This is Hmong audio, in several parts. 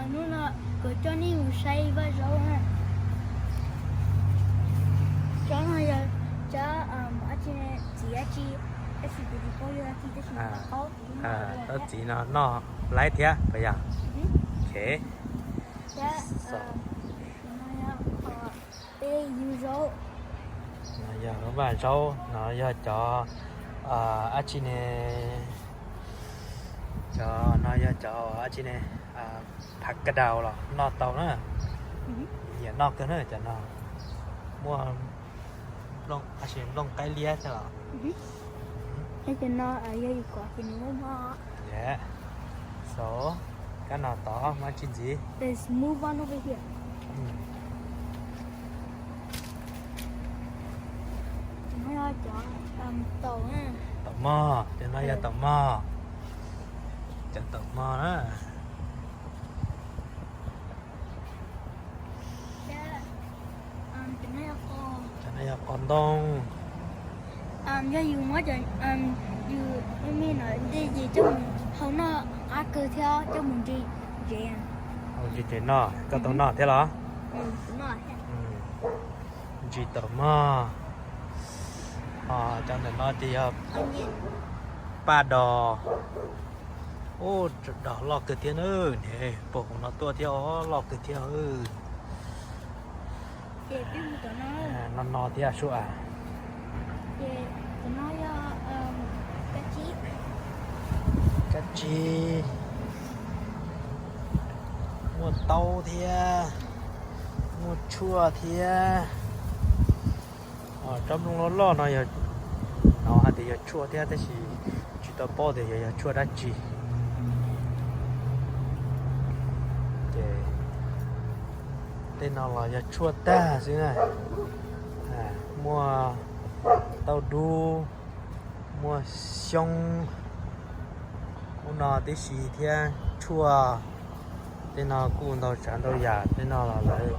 Hnub no kuv coj nej mus saib vaj zaub na. Tsob no yog tsob ab tsi, txiv ab tsi, tab sis kuv tsis paub yog ab tsi tab sis nws qaub. Tsob txiv no noj laib thiab puas yog? Ok. Thiab no yog peb yug zaub. No yog lub vaj zaub, no yog cov ab tsi ne, cov no yog cov ab tsi ne, phav ka daus los noj tau na. Nyiam noj kawg na cov no. Muaj nplooj qaib liab thiab los. Yog yus kov ces nws muaj mob. So, kab no tod muaj tsi ntxiv? Taum mog, cov no yog taum mog. Cov taum mog na. Cov no yog qos ntoo. Yog yus muab cov, yus me no ntej ces coj mus hau noj qab kawg thiab coj mus ntsis tsev. Hau ntsis tsev noj, koj tau noj thiab los? Ntsis taum mog. Ho cov ntawm no ces yog paj dos. Ub, dos loj kawg thiab na. Niam, puag hauv no tuaj thiab os, loj kawg thiab. No no thiab sua. Kab tsib. Muaj taub thiab, muaj tshuaj thiab. Tsob nplooj loj loj no yog, hnov hais tias yog tshuaj thiab tab sis tsis tau paub tias yog, yog tshuaj dab tsi. Ces tej no los yog tshuaj tag xwb na. Muaj tauj dub, muaj xyoob, ub no tib si thiab tshuaj. Tej no kuj ntau tsav ntau yam, tej no los lawv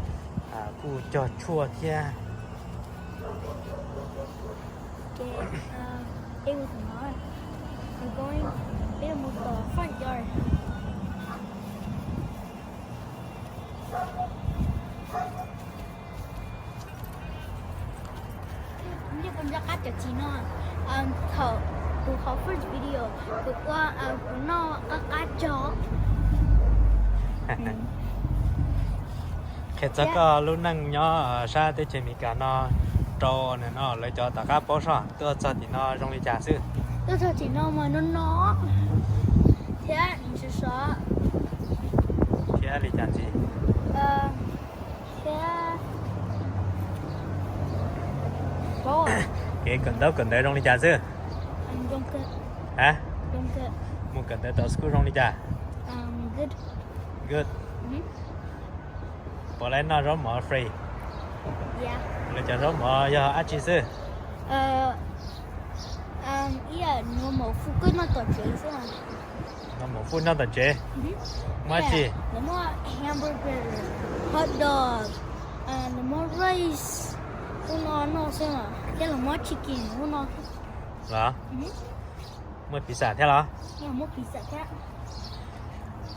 kuj cog tshuaj thiab. Nyob qab cov txiv no, thaum kuv qhov first video kuv ua, kuv noj qab qab cog. Qhia txog koj lub neej nyob sab teb chaws Amelikas no rau no lawv cov tom qab paub soj, tuaj txog tim no zoo li cas xwb? Tuaj txog tim no mas no no thiab sov sov. Thiab li cas ntxiv? Thiab kev kawm ntaub kawm ntawv zoo li cas xwb? Ha? Mus kawm ntawv tom school zoo li cas? Good. Puas laib noj zaub mov free? Lawv cov zaub mov yog dab tsi xwb? Ib yam normal food koj noj tom tsev xwb. Normal food noj tom tsev? Muaj dab tsi? Lawv muaj hamburger, hot dog, lawv muaj rice, ub no noj xwb, thiab lawv muaj chicken ub no. Los? Muaj pizza thiab los? Muaj pizza thiab.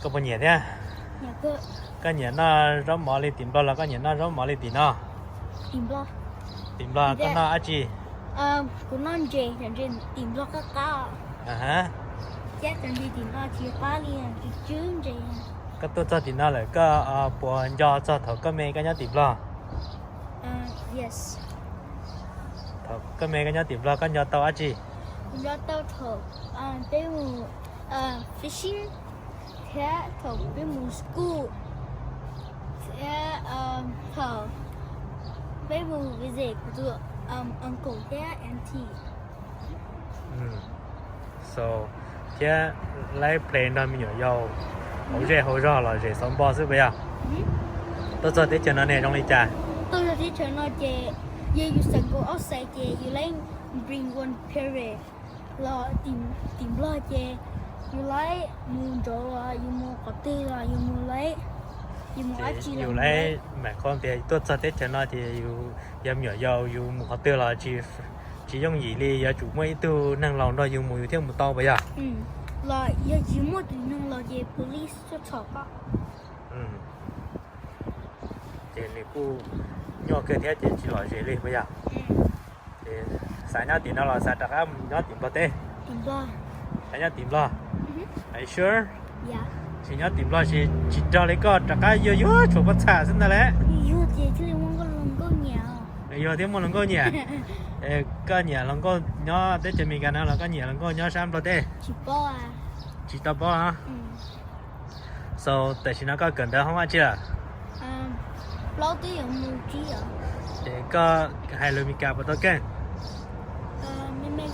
Koj puas nyiam thiab? Koj nyiam noj zaub mov li tim Nplog los koj nyiam noj zaub mov li tim no? Tim Nplog. Tim Nplog koj noj dab tsi? Kuv noj ntses, cov ntses tim Nplog qab qab. Thiab cov ntses tim no tsis qab li, tsis tswb ntses. Koj tuaj txog tim no lawm koj puas nco txog thaum koj me koj nyob tim Nplog? Yes. Thaum koj me koj nyob tim Nplog koj nco tau dab tsi? Nco tau thaum peb mus fishing, thiab thaum peb mus school, thiab thaum peb mus visit kuv tus uncle thiab auntie. So, thiab laib play nrog me nyuam yaus hauv zej hauv zog los zem xauv npo xwb puas yog? Tuaj txog teb chaws no ne zoo li cas? Tuaj txog teb chaws no ces yog yus xav go outside ces yus laib bring one parent los tim Nplog ces yus laib mus nrad los yus mus qhov twg los yus mus laib, yus mus dab tsi los yus laib. Mam qhov tias tuaj txog teb chaws no ces yus yog me nyuam yaus yus mus qhov twg los tsis yooj yim li, yuav tsum muaj ib tug neeg laus nrog yus mus yus thiaj mus tau puas yog? Los yog tsis muaj tus neeg laus ces police tuaj txhom koj. Ces nws kuj nyuaj kawg thiab ces tsis lom zem li puas yog? Ces xav nyob tim no los xav rov qab mus nyob tim Nplog teb? Xav nyob tim Nplog? Are you sure? Tsis nyob tim Nplog tsis, tsis rog li koj rov qab yuag yuag tshuav pob txha xwb ntag lauj. Nws yuag thiab muaj hluas nkauj nyiam. Koj nyiam hluas nkauj nyob teb chaws Amelikas no los koj nyiam hluas nkauj nyob sab Nplog teb? Tsis tau paub. So tam sim no koj kawm ntawv hoob dab tsi lawm? Ces koj hais lus Meskas puas tau keej? Me me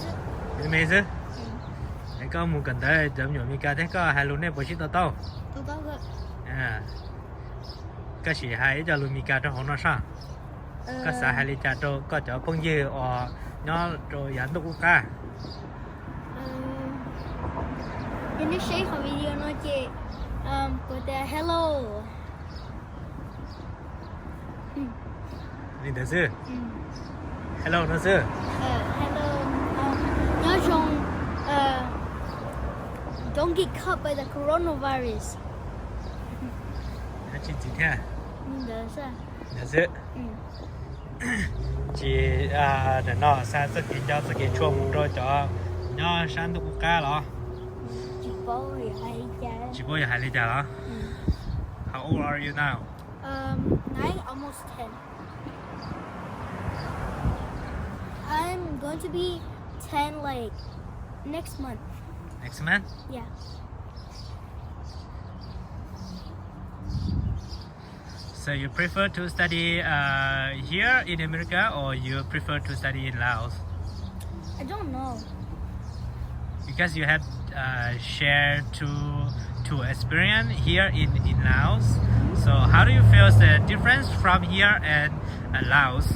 xwb. Es koj mus kawm ntawv cov me nyuam Meskas thiab koj hais lus nej puas sib tau taub? Koj sim hais ib co lus Meskas rau hauv no soj. Koj xav hais li cas rau koj cov phooj ywg uas nyob rau yav ntuj qub qab? Yog nej saib qhov video no ces kuv tias hello. Li ntawd xwb. Hello no xwb. Nyob zoo, don't get caught by the coronavirus. Tsis ntxiv thiab. Ntawd xwb. Ces nim no xa txoj kev nco txoj kev tshua mus rau cov nyob sab ntuj qub qab los? Tsis paub yog hais li cas los? How old are you now? Nine, almost ten. I'm going to be ten, like, next month. Next month? Yeah. So you prefer to study uh, here in America or you prefer to study in Laos? I don't know. Because you have uh, shared two two experience here in in Laos. So how do you feel the difference from here and uh, Laos?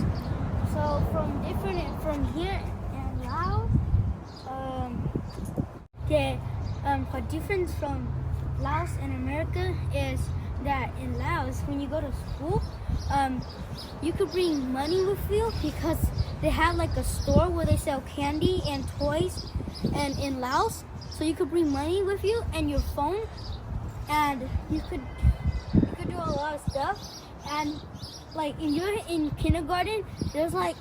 So from different from here and Laos, um, Okay, um, the difference from Laos and America is that in Laos, when you go to school, um, you could bring money with you because they have like a store where they sell candy and toys, and in Laos, so you could bring money with you and your phone, and you could you could do a lot of stuff, and like in your in kindergarten, there's like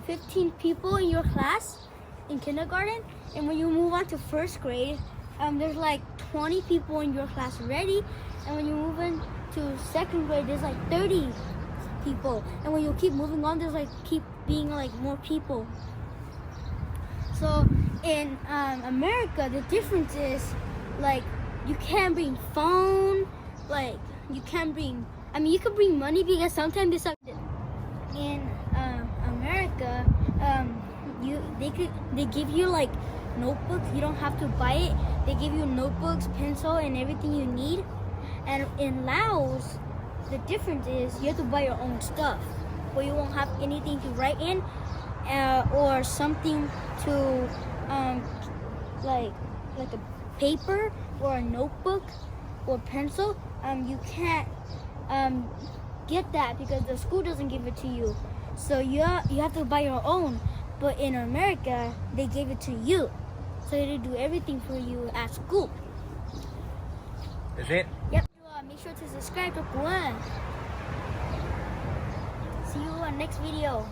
fifteen people in your class in kindergarten, and when you move on to first grade, um, there's like twenty people in your class already, and when you move into second grade, there's like thirty people, and when you keep moving on, there's like keep being like more people. So in um, America, the difference is like you can't bring phone, like you can't bring I mean, you could bring money because sometimes it's like in um, America, um, you they could they give you like notebooks. You don't have to buy it. They give you notebooks, pencil, and everything you need. And in Laos, the difference is you have to buy your own stuff, or you won't have anything to write in, uh, or something to um, like like a paper or a notebook or pencil, um, you can't um, get that because the school doesn't give it to you. So you you have to buy your own. But in America, they gave it to you. So they do everything for you at school. That's it. Yep. Make sure to subscribe to Guan. See you on next video.